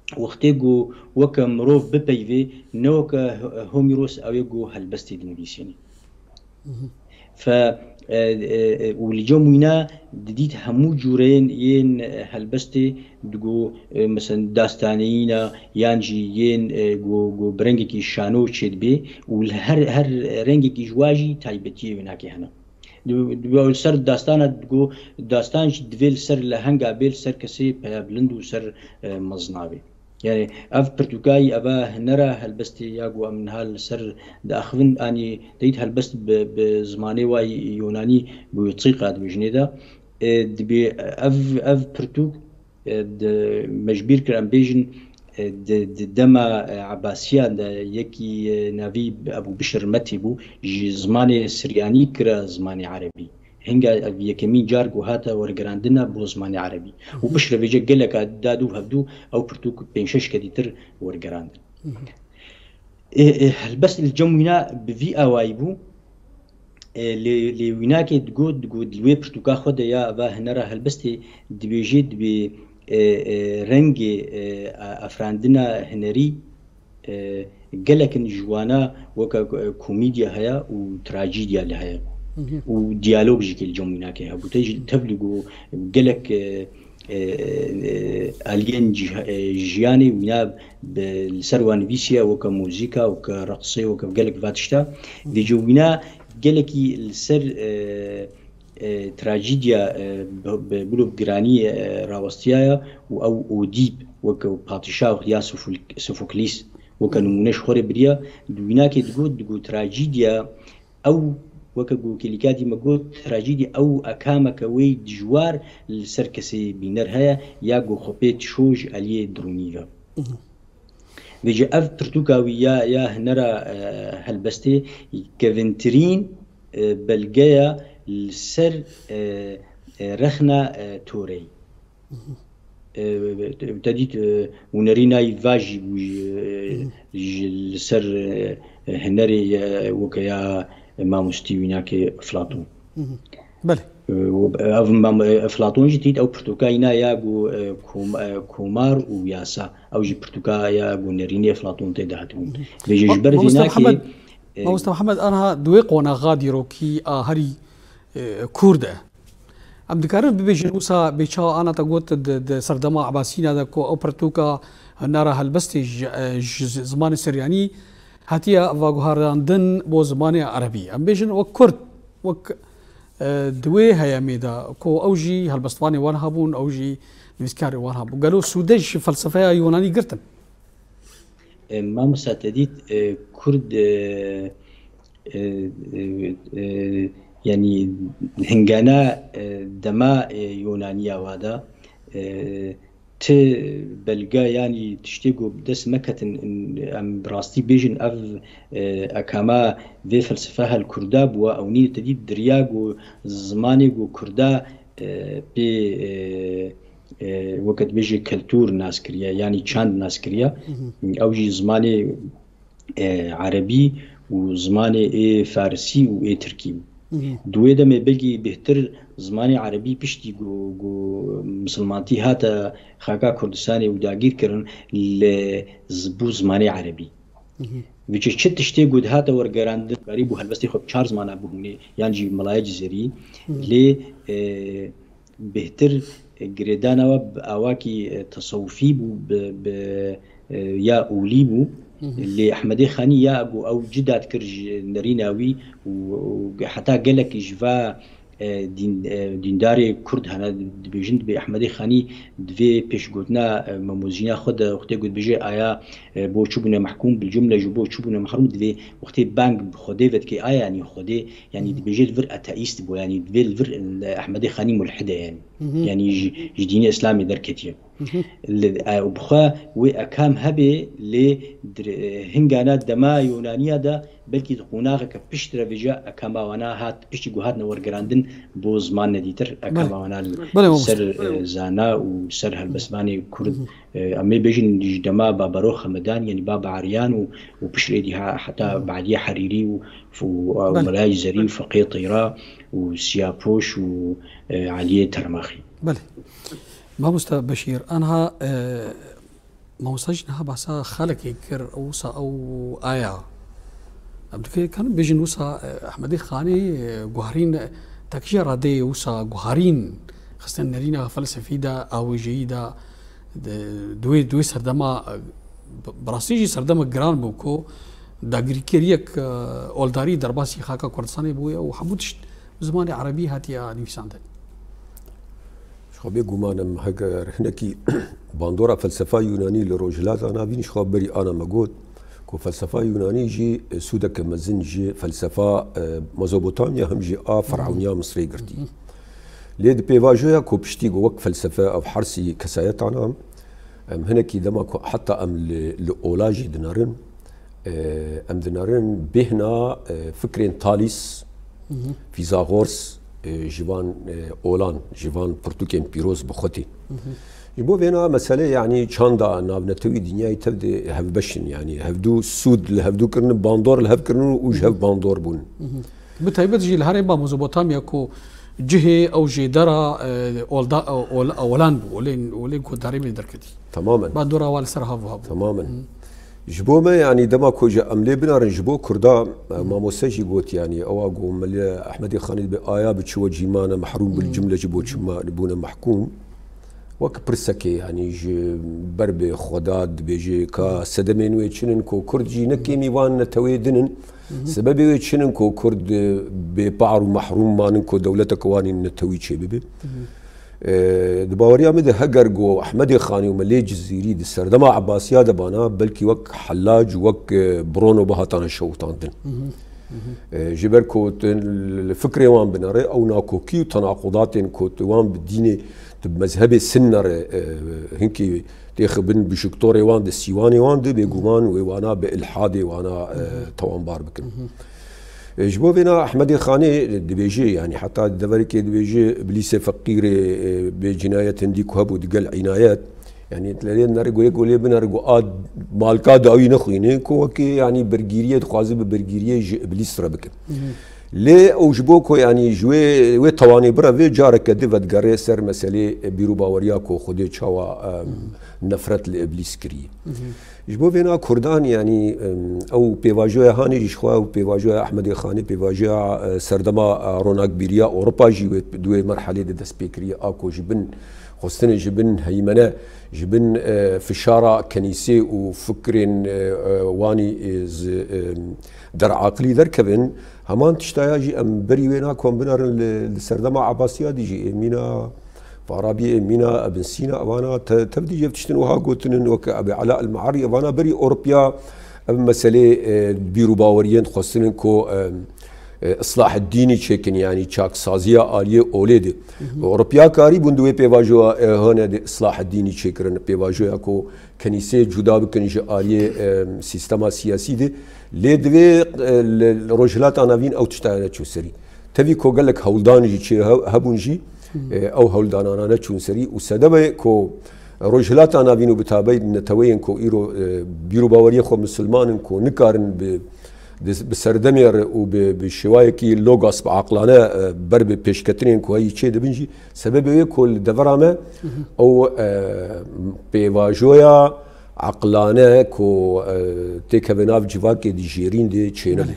wextê ku weke mirov bipeyvê, ne weke Ho-, Homîros ew ê ku helbestê dinivîsînî. Fe, e, e, e, û li cem wîna didît hemû cûreyên yên, e, helbestê digo, e, mesela dastaneyîna yan jî yên, e, go, go bi rengekî şano çêdibê û li her, her rengekî ji wa jî taybetiyê wênakê hene. Di, di, li ser dastana digo, dastan jî divê li ser lehenga bê, li ser kesê peya bilind û ser, e, mezina bê. Yani ev pirtûkayî, eva hinera helbestê ya ku em niha li ser diaxivin, anî deyît helbest bi, bi zimanê wa yî yonanî, bi wî çîqa dibêjinê de, e, dibê ev, ev pirtûk, e, di, me ji bîr kir, em bêjin, e, di, di dema, e, Ebasiyan de yekî, e, navî Ebû Bişir Metî bû, ji zimanê siryanî kira zimanê erebî. Hinga ev yekemîn car ku hate wergerandina bo zimanê erebî. Û piştre vêce geleka dadû hevdû ew pirtûk pênc şeş kedî tir wergerandin. E, e, helbest li cem wîna bi vî awayî bû. E, lê, lê wînakê digot, digot li wê pirtûka xwe de ya eva hinera helbestê dibêje, dibê, e, e, rengê, e, a-, afirandina hinerî, e, gelek in ji wana weke, e, komîdya heye û trajîdya li heye. Û diyalog jî kê li cem wînakê hebû. Te jî tevlî ku gelek, e, e, e, aliyên cih-, e, jiyanê wîna bi, li ser wan nivîsiye, weke muzîka, weke reqsê, weke gelek va tişta. Vêce wîna gelekî li ser, e, e, trajîdya, e, bi, bi, bilo giranî, e, rawestiyaya û ew Odîb weke padişah ya Sofok-, Sofoklîs weke nimûne ji xwe re biriya. Di wînakê digot, digot trajîdya ew, weke ku kêlîka dî me got, trajîdya ew ekameke wê dijwar li ser kesê bîner heye ya ku xwe pê dişo ji aliyê dirûnî ve. Vêce ev pirtûka wî ya, ya hinera, e, helbestê kevintirîn, e, belgeya li ser, e, e, rexna, e, Toreyî. E, te dît, e, hunerîna yî va jî bû, e, ji, li ser, e, hinerê, e, weke ya mamostî wînakê Eflatûn. Belê. E, û ev mam-, e, Eflatûn jî tît ew pirtûka yîna ya ku, e, kom-, e, komar û yasa. Ew jî pirtûka ya ku nerînê Eflatûn tê de hatibûn. Vêce ji ber vê Mamoste nakê, Mihemed, e, Mamoste Mihemed, anha di wê qonaxa dîrokî a herî, e, kûr de. Em dikarin bibêjin wisa bê çawa ana te got di, di serdema Ebasîna de ku ew pirtûka nara helbestê ji, e, ji zimanê Siryanî hatiye veguherandin bo zimanê Erebî. Em bêjin wek Kurd, wek, e, di wê heyemê de ku ew jî helbestvanê wan hebûn, ew jî nivîskarê wan hebûn. Gelo sûde ji felsefeya Yunanî girtin? E, mamosta te dît, e, Kurd, e, e, e, e, yanî hingana, e, dema, e, Yunaniya wa de, e, ti belge yanî tiştê ku bi dest me ketin, em bi rastî bêjin ev, e, ekama vê felsefe hel Kurda bûwa, ew nî te dît diriya ku zimanê ku Kurda, e, pê, e, e, weke dibêje keltûr nas kiriye, yanî çand nas kiriye. Ew jî zimanê, e, erebî û zimanê ê farisî û ê tirkî bû. Di wê demê belkî bêhtir zimanê erebî piştî ku, ku misilmantî hate xaka Kurdistanê û dagîr kirin, li z-, bû zimanê erebî. Vêce çi tiştê ku dihate wergerandin, karî bû helbestê xwe bi çar zimana bihûnê, yan jî Melaya Cizêrî, lê, e, bêhtir girêdana we bi awakî, e, tesewifî bû, bi, bi, e, ya olî bû. Lê Ehmedê Xanî ya ku ew cida dikir ji nerîna wî û, û heta gelek ji va, e, dîn-, e, dîndarê Kurd hene dibêjin, dibê Ehmedê Xanî divê pêşgotina, e, Memozîna xwe de wextê ku dibêje aya, e, bo çi bûne mehkûm, bi cumle ji bo çi bûne mehrûm, divê wextê bang bi Xwedê vedikê, aya yanî Xwedê, yanî dibêje li vir ateîst bû, yanî divê li vir, e, Ehmedê Xanî mulhid e yanî. Yanî ji, ji dînê Îslamê derketiye. Li, e, û bi xwe wê ekam hebê, lê dir-, e, hingana dema Yunaniya de belkî di qonaxeke piştre vêca ekama wana hat, piştî ku hatine wergerandin bo ziman nedîtir, ekama wana li ser, e, zana û ser helbestvanê Kurd, e, em ê bêjin ji dema Babero Xemedan, yanî Baba Aryan û, û piştre êdî ha-, heta Badîye Herîrî û, û, e, Melayê Zerî û Feqê Teyra û Siyapoş û, e, Eliyê Termaxî. Belê. Mamosta Beşîr, anha, e, mamosta jî niha behsa xelekê kir, wisa ew aya. Em dikê, kanin bêjin wisa, e, Ehmedê Xanî, e, guharîn, e, tekîja radeyê wisa guharîn xistin nerîna felsefî de, awêjeyî de, di, di wê, di wê serdema, e, bi, bi rastî jî serdema giran bû ku dagirkeriyek, e, oldarî derbasî xaka Kurdistanê bûye û hemû tişt bi zimanê erebî hatiye nivîsandin. Ji Xwe bê guman em heger hinekî bandora felsefa Yunanî li Rojhilata Navîn ji xwe berî ana me got ku felsefa Yunanî jî, e, sûdeke mezin ji felsefa, e, Mezopotamya hem jî a Ferewniya Misrê girtî. Lê di pêvajoya ku piştî ku wek felsefe ev hersî kesayetana, em hinekî dema ku heta em li, li ola jî dinerin, e, em dinerin bêhna, e, fikrên Thalîs, Fîzagors, e, ji van, e, olan, ji van pirtûkên pîroz bi xwe tê. Ji bo vêna mesele, yanî çanda navnetewî dinyayê tev de hevbeş in, yanî hevdû sûd li hevdû kirinin, bandor li hev kirinin û ji hev bandor bûn. Bi taybet jî li herêma Mezopotamya ku cihê ew jêdera, e, olda-, e, ol-, olan bû, olên, olên ku darê min derketî. Tamamen. Bandora wa li ser hav û hav bû. Tamamen. Ji bo me, yanî dema ku ji em lê binarin, ji bo Kurda, e, mamoste jî got, yanî ewa ku Mele Ehmedê Xanî dibe aya bi çi wecî mane mehrûm bil cimle ji bo çi ma-, bûne mehkûm. Wek pirsekê, yanî ji ber bi xwe da dibêje ka sedemên wê çi nin ku Kurd jî ne kêmî van netewê din in. Sebebê wê çi nin ku Kurd, e, bêpar û mehrûm manin ku dewleteke wan ên netewî çêbibe? E, di baweriya min de heger ku Ehmedê Xanî û Melê Cizîrî di serdema Ebasiya de bana, belkî wek helac, wek, e, Bruno bihatane şewitandin. E, ji ber ku tu li fikrê wan binere, ew nakokî û tenaqudatên ku tu wan bi dînê, tu bi mezhebê Sinne re, e, hinkî têxibin bi jiktorê wan de, sîwanê wan de, bêguman wê wana bi ilhadê wana, e, tewanbar bikin. E, ji bo vêna Ehmedê Xanê dibêje, yanî heta deverekê dibêje, Îblîsê feqîrê, e, bê cinayet hindî ku hebû digel înayet, yanî lê nere goyê golê binere go a malka dawî nexwîne, ku wekî, yanî birgîriyê dixwaze bi birgîriyê ji Îblîs re bike. Lê ew ji bo ku, yanî ji wê, wê tewanê bireve, careke di vedigerê ser meselê bîr û baweriya ku Xwedê çawa, em, nefret li Îblîs kiriye. Ji bo vêna Kurdan, yanî, em, ew pêvajoya hanê jî ji xwe, ew pêvajoya Ehmedê Xanê, pêvajoya, e, serdema, e, ronakbîriya Ewropa jî wê, di wê merhelê de dest pê kiriye, a ku ji bin xwestinê, ji bin heymene, ji bin, e, fişara kenîsê û fikrên, e, e, wanî, e, zi-, e, deraqilî derkevin. Heman tiştaya jî em berî wê nakom binarin li, li serdema Ebasiya dî jî, ê mîna Farabî, ê mîna Ibn Sîna, evana te-, tev dî ev tiştin wiha gotinin, weke Ebê Ela el Me'arî, evana berî Ewropiya ev meselê, e, bîr û baweriyên xwestinin ku, e, e, Islaheddînî çêkin, yanî çaksaziya aliyê olê de. Ewropiya karîbûn di wê pêvajoya, e, hone de Islaheddînî çêkirin, pêvajoya ku kenîsê cuda bikin ji aliyê, e, sîstema siyasî de. Lê divê, e, li, li Rojhilata Navîn ew tiştayane çû serî. Tevî ku gelek hewldan jî çê he-, hebûn jî, e, ew hewldananane çûn serî û sedemê ku Rojhilata Navîn û bi tabeî neteweyên ku îro, e, bîr û baweriyê xwe misilman in ku nikarin bi, bi, bi serdemê re û bi, bi şêwayekî logas bi aqlane, e, ber bi pêşketinên ku heyî çê dibin jî, sebebê wê ku li devera me ew, e, pêvajoya aqlane ku, e, têkeve nav civakê dijêrîn dê çênebe.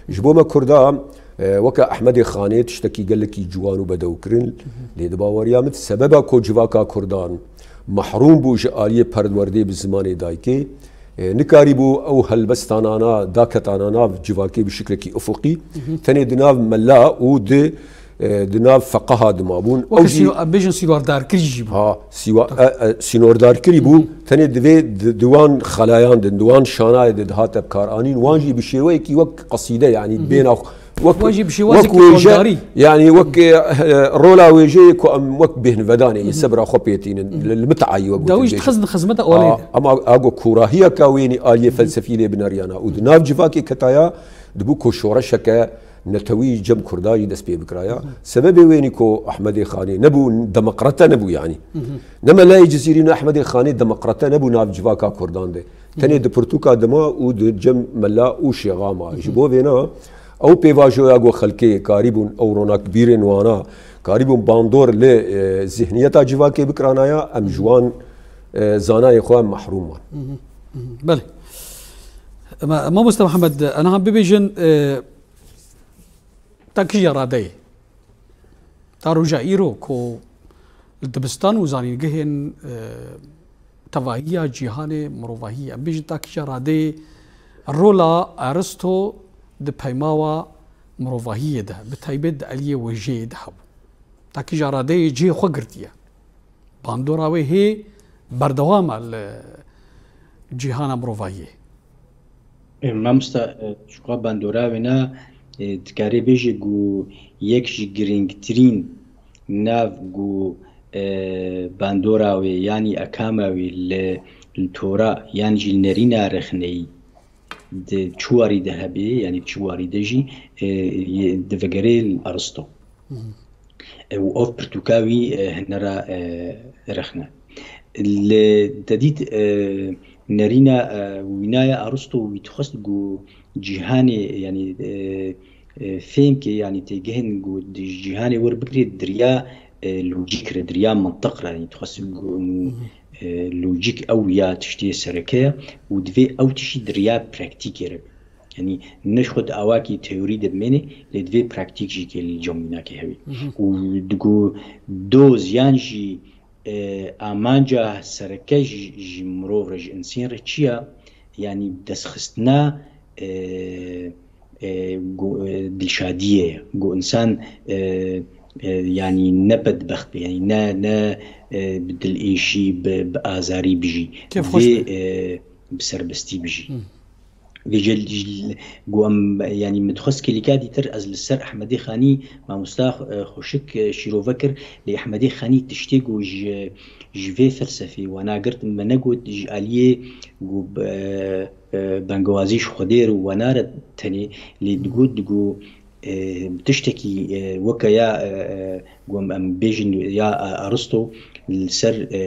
Ji bo me Kurda, e, weke Ehmedê Xanê tiştekî gelekî ciwan û bedew kirin, lê di baweriya min sebeba ku civaka Kurdan mehrûm bû ji aliyê perwerdê bi zimanê dayikê, e, nikarîbû ew helbestanana daketanana civakê bi şiklekî ufuqî, tenê di nav mela û di, e, di nav feqeha dimabûn. Ew Weke jî sîno-, em bêjin sînordarkirî jî bû. Ha, sîwa-, e, e, sînordarkirî bû. Tenê divê di, di wan xelayan de, di wan şanayê de dihate bikaranîn. Wan jî bi şêweyekî wek qesîde, yanî bêna xwe, wek, Wan jî bi şêwazekî wek wêje, qoldarî. Yanî wek, e, rola wêjeyê ku em wek bêhnvedanê yê sebra xwe pêtînin. Li, li mitayî wek Dawî jî gotin bêje. Dixistin xizmeta olê A, de. Ama ago kûrahiyeka wênî aliyê felsefî lê binariyana û di nav civakê ketaya, dibû ku şoreşeke netewî cem Kurda jî dest pê bikiraya. Sebebê wênî ku Ehmedê Xanê nebû, demokrate nebû yanî. Ne Melayê Cizîrî ne Ehmedê Xanê demokrate nebû nav civaka Kurdan de. Tenê di pirtûka dima û di cem mela û şêxa ma. Ji bo vêna ew pêvajoya ku xelkê karîbûn ew ronakbîrên wana, karîbûn bandor li, e, zihniyeta civakê bikiranaya, em ji wan, e, zanayê xwe em mehrûm man. Belê. Ma-, Mamoste Mihemed, ena bibêjin, e, ta kîja radeyê? Ta roja îro ku li dibistan û zanîngehên, e, tevahiya cîhanê mirovahî, em bêjin ta kîja radeyê rola Aristo di peymawa mirovahiyê de, bi taybet di aliyê wêjeyê de hebû? Ta kîja radeyê cihê xwe girtiye? bandora wê hê berdewam e li cîhana mirovahiyê. Ê, mamosta, e, ji xwe bandora wê ne, e, dikarê bêje ku yek ji girîngtirîn nav ku, e, bandora wê yanî ekama wê li, li tora yan jî li nerîna rexneyî di çi warî de hebe, yanî çi warî de jî, e, yê, divegerê li Aristo. Hı hı. E, û ev pirtûka wî, e, hinera, e, rexne. Li te dît, e, nerîna, e, wînaya Aristo wî dixwest ku cîhanê, yanî, e, e, fêmkê, yanî têgihên ku di cîhanê wer bigirê di riya, e, lojîk re, di riya mantiq re, yanî dixwest ku, Hı hı. e, lojîk ew ya tiştê sereke ye û divê ew tiştî di riya praktîkê re be. Yanî ne ji xwe di awakî teorî de bimêne, lê divê praktîk jî kê li cem wînakê hebe. Hı hı. Û digo doz yan jî, e, amanca sereke ji, ji mirov re, ji insên re çi ya? Yanî destxistina, e, e, go-, e, dilşadiyê ye. Ku insan, e, e, yanî ne bedbext be, yanî ne, ne, e, bi dilêşî, bi, bi azarî bijî. Kêfxweş Vê, be. e, bi serbestî bijî. Hı. Vêce l-, l-, ku em, yanî min dixwest kêlîka dîtir ez li ser Ehmedê Xanî, mamosta, e, xweşik, e, şîrove kir, lê Ehmedê Xanî tiştê ku ji, ji vê felsefê wana girt, me negot ji aliyê ku, e, e, bengewazî ji Xwedê re wana re tenê, lê digot, digo, e, tiştekî, e, weke ya, e, e, ku em, em bêjin ya, e, Aristo li ser, e,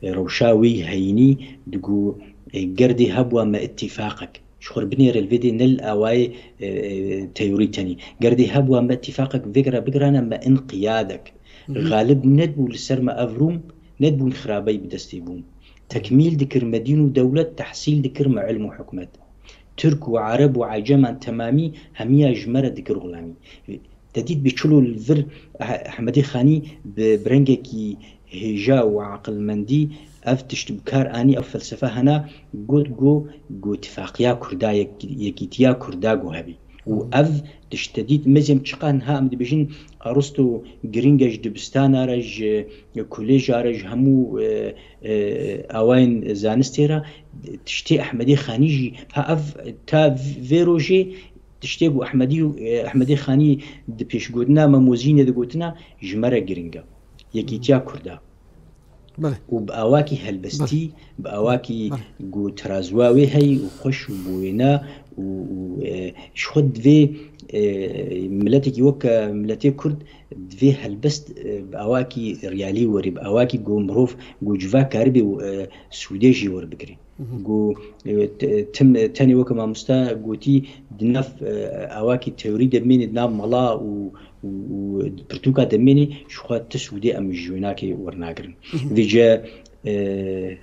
e, rewşa wî heyînî digo, e, gerdê hebûa me îtîfaqek. Ji xwe binêre li vê dê ne li awayê, e, e, teorî tenî. Gerdê hebûa me îtîfaqek vê gere bigirane me înqiyadek. Hı hı. Xalib nedibû li ser me ev Rûm, nedibûn xirabeyî bi destê bûn. Tekmîl dikir me dîn û dewlet, tehsîl dikir me ilm û hikmet. Tirk û Ereb û Ecaman temamî hemiya ji me re dikir xulamî. Te dît bi çilo li vir Eh-, Ehmedê Xanî bi, bi rengekî hêja û aqilmendî ev tişt bi kar anî, ev felsefe hena got, got, got tifaqiya Kurda, yek-, yekîtiya Kurda got hebî. Û Hı. ev tişt te dît, mezên çiqa niha em dibêjin Aristo giring e ji dibistana re, ji koleja re, ji hemû, e, e, awayên zanistê re, tiştê Ehmedê Xanî jî, ha ev ta vê rojê tiştê ku Ehmedî û, e, Ehmedê Xanî di pêşgotina Mem û Zînê de gotina ji me re giring e. Yekîtiya Kurda. Belê. Û bi awakî helbestî, Belê. bi awakî Belê. ku terazuwa wê heyî û xweş û bi wêna û, û, e, ji xwe divê, e, miletekî weke miletê Kurd divê helbest, e, bi awakî realî werê, bi awakî ku mirov ku civa karibê, e, sûdê jî werbigirê. Hı hı. Ku, e, te-, tim, tenê weke mamosta gotî di nav, e, awakî teorî de bimêne di nav mala û, û, û di pirtûka de bimêne ji xwe ti sûdê em ji wênakê wernagirin. Hı hı. Vêce, e,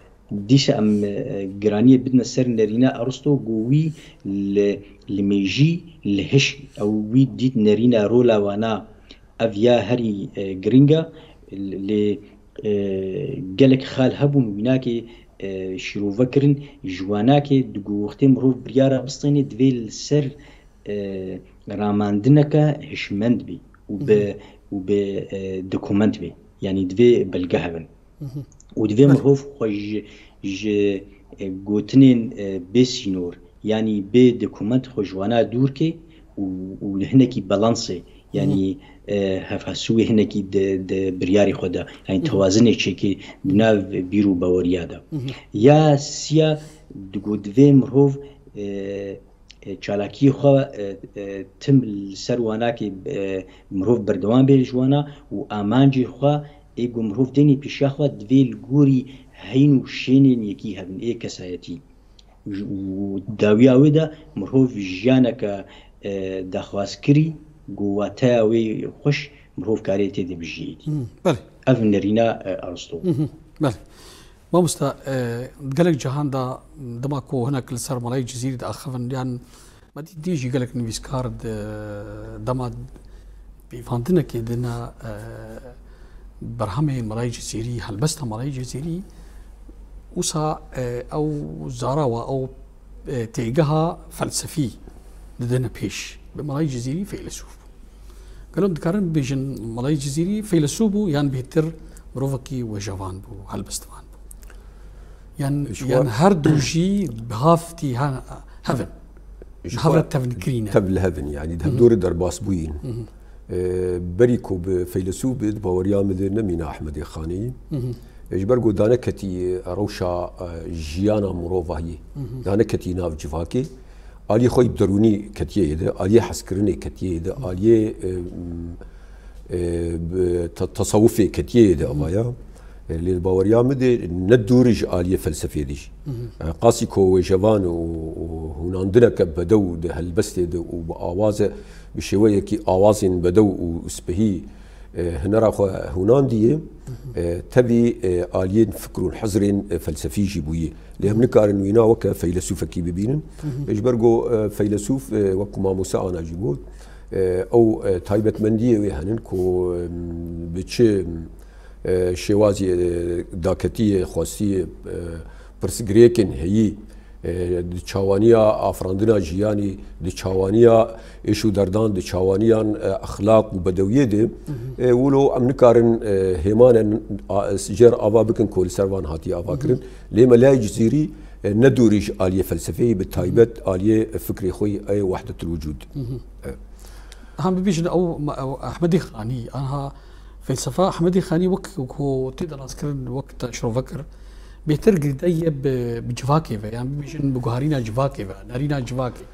dîsa em, e, giraniyê bidine ser nerîna Aristo ku wî li, li mêjî, li hişk, ew wî dît nerîna rola wana ev ya herî, e, giring e, lê, e, gelek xal hebûn wînakê, e, şîrove kirin, ji wanakê digo wextê mirov biryara bistênê divê li ser, e, ramandineke hişmend bî û bi, Hı hı. û bi, e, dokument bî. Yanî divê belge hebin. Hı hı. Û divê Belê. mirov xwe ji, ji, e, gotinên, e, bê sînor, yanî bê dokument xwe ji wana dûr kê û, û hinekî balansê, yanî, Hı hı. e, hevhesûyê hinekî di, di biryarê xwe de, yanî Hı hı. tewazinê çêkê di Hı hı. nav bîr û baweriya de. Hı hı. Ya siya digo divê mirov, e, e, çalakiyê xwe, e, e, tim li ser wanakê, e, mirov berdewam bê ji wana û amancê xwe ê ku mirov deynê pêşiya xwe divê li gorî heyîn û şênên yekî hebin, ê kesayetî. Û dawiya wê de mirov jiyaneke, e, daxwazkirî, ku wateya wê xweş mirov karê tê de bijiyê. Hmm, belê. Ev nerîna, e, Aristo. Hı hı, belê. Mamosta, e, gelek cihan de dema ku hinek li ser Melayê Cizîrî diaxivin, yan me dî, dî jî gelek nivîskar di dema peyvandinekê dine, e, berhemê Melayê Cizîrî, helbesta Melayê Cizîrî, wisa, e, ew zarawa, ew, e, têgeha felsefî didine pêş. Bi Melayê Cizîrî feylesûf bû. Gelo dikarin bibêjin Melayê Cizîrî feylesûf bû yan bêhtir mirovekî wêjevan bû, helbestvan bû. Yan, Ji yan xwe her du jî bi hav tî ha-, hev in. Ji Bi hav re xwe tevlikirî ne. Tev li hev in, yanî di hev dorê derbas bûyîn. Ee, berî ku bi feylesûf bi, di baweriya min de nemîne Ehmedê Xanî. Ee, ji ber ku daneketî rewşa, e, jiyana mirovahiyê. Daneketî nav civakê. Aliyê xwe yî derûnî ketiye yê de, aliyê hezkirinê ketiye yê de, aliyê, e, m, e, bi te-, tesewufê ketiye yê de ava ya. E, lê di baweriya min de ne dûr ji aliyê felsefê de jî. E, qasî ku wêjevan û, û hûnandineke bedew di helbestê de û bi awaze, bi şêweyekî awazên bedew û spehî, e, hunera xwe hûnandiye, e, tevî, e, aliyên fikr û hizrên, e, felsefî jî bûye. Lê em nikarin wîna weke feylesûfekî bibînin. E, ji ber ku, e, feylesûf, e, wek ku mamoste ana jî got, e, ew, e, taybetmendiyê wê henin ku, e, bi çi, e, şêwazî, e, daketiyê, xwestiyê, e, pirsgirêkên heyî, e, di çawaniya afirandina jiyanî, di çawaniya êş û derdan, di çawaniyan, e, exlaq û bedewiyê de, e, wilo em nikarin, e, hêmane a, jêr ava bikin ku li ser van hatiye ava kirin. Lê Melayê Cizîrî, e, ne dûrî ji aliyê felsefeyê, bi taybet aliyê fikrê xwe yî, ey wehdetul wicûd. E. Em bibêjin ew, ew Ehmedê Xanî, anha felsefa Ehmedê Xanî wek ku tê de naskirin, wek te şirove kir, bêtir girêdayî ye bi, bi civakê ve, yan bibêjin bi guharîna civakê ve, nerîna civakê.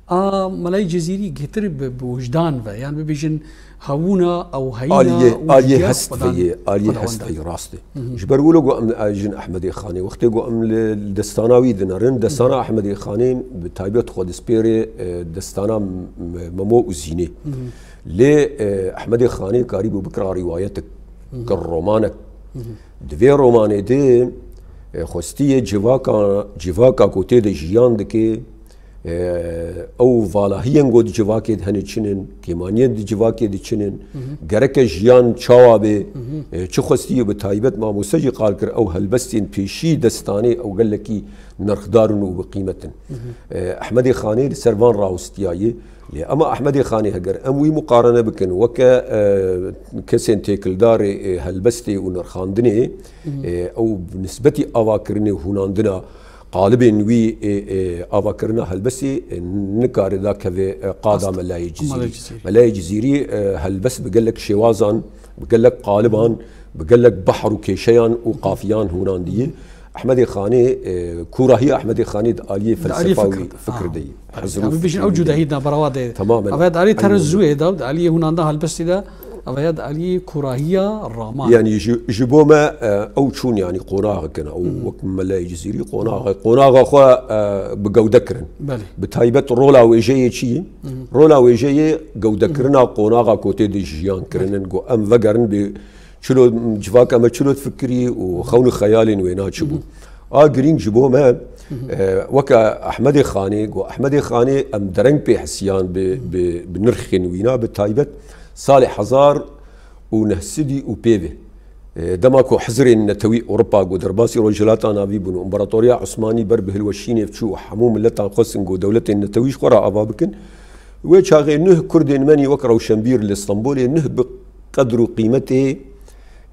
A Melayê Cizîrî bêtir bi, bi wijdan ve, yan bibêjin hewûna ew heyîna Aliyê, û aliyê jiya hest Xwedan-, veyê, aliyê Xwedawenda. Hest veyê, rast e. Ji ber wilo ku em, e, jin Ehmedê Xanê, wextê ku em li, li destana wî dinerin, destana Ehmedê Xanê bi taybet xwe dispêrê, e, destana M-, M-, Memo û Zînê. Lê, e, Ehmedê Xanê karîbû bikira rîwayetek, kir romanek. Di vê romanê de, e, xwestiye civaka, civaka ku tê de jiyan dike, e, ew valahiyên ku di civakê de hene çi ne, kêmaniyên di civakê de çi ne, gereke jiyan çawa be, e, çi xwestiye bi taybet mamoste jî qal kir, ew helbestên pêşî destanê ew gelekî nirxdar in û bi qîmet in. E, Ehmedê Xanê li ser van rawestiyaye. Lê ema Ehmedê Xanê heger em wî muqarene bikin weke, e, kesên têkildarê, e, helbestê û nirxandinê, e, ew bi nisbetî avakirinê û hûnandina qalibên wî, e, e, avakirina helbestê, e, nikare dakeve, e, qada Rast. Melayê Cizîrî. Melayê Cizîrî. Melayê Cizîrî, e, helbest bi gelek şêwazan, bi gelek qaliban, bi gelek behr û kêşeyan û qafiyan hûnandiye. Ehmedê Xanê, e, kûrahiya Ehmedê Xanê di aliyê Di aliyê felsefa fikir wî de. Fikir Ha, de ye. Belê. Hezir û Em bibêjin fikir ew wî de. Cudahî de berewa de. Tamamen. Eve di aliyê Aynı terezuê de, di aliyê hûnanda helbestî de, eve ya di aliyê kûrahiya raman. Yani ji, ji bo me, e, ew çûn yani qonaxekin, ew wek Melayê Cizîrî qonaxe, qonaxa xwe, e, bi gewde kirin. Belê. Bi taybet rola wêjeyê çi ye? Rola wêjeyê gewdekirina qonaxa ku tê de jiyan kirinin, ku em vegerin bê çilo civaka me çilo difikirî û xewn û xeyalên wêna çi bû. A girîng ji bo me, e, weke Ehmedê Xanê, ku Ehmedê Xanê em dereng pê hisiyan bi, bi, bi nirxên wîna, bi taybet salê hezar û neh sedî û pê ve. E, dema ku hizirên netewî Ewropa ku derbasî Rojhilata Navî bûn û Împaratoriya Osmanî ber bi hilweşînê çû û hemû miletan xwestin ku dewletên netewî ji xwe re ava bikin, wê çaxê nuh Kurdên me nî wek rewşenbîr li Stenbolê nuh bi qedr û qîmetê,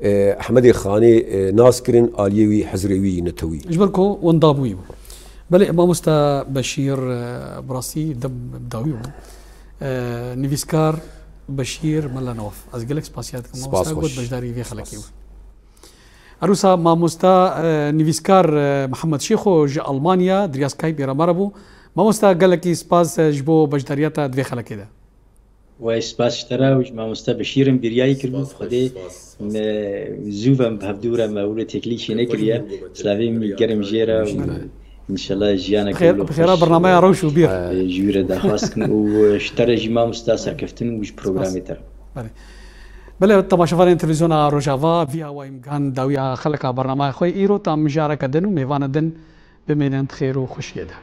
e, Ehmedê Xanê, e, nas kirin, aliyê wî, hizrê wî netewî. Ji ber ku wenda bûyî bû. Belê, mamoste Beşîr, e, bi rastî dem bi dawî bû. E, nivîskar Beşîr Mela Newaf. Ez gelek spasiya dikim, Spas mamoste, got xweş. Beşdarî vê xelekê bû. Her wisa mamoste, e, nivîskar, e, Mihemed Şêxo ji Almanya di riya Skypeê re me re bû. Mamoste, gelekî spas, e, ji bo beşdariya te di vê xelekê de. Wey spas ji te re û ji mamoste Beşîr in bêriyayî kiribû. Spas, Xwedê spas, spas. Me zû ve em bi hevdû re me wilo têkilî çê nekiriye. Slavê min germ jê re û înşallah jiyanek Bi xêr, wilo bi xêra xweş, bernameya Rewş û Bîr. e, ji wî re daxwaz dikim û, e, ji te re jî mamoste serkeftin û ji programê te re. Belê. Belê, temaşevanên televîzyona Rojava, vî awayî em gihan dawiya xeleka bernameya xwe. Îro ta mijareke din û mêvana din bimînin di xêr û xweşiyê de.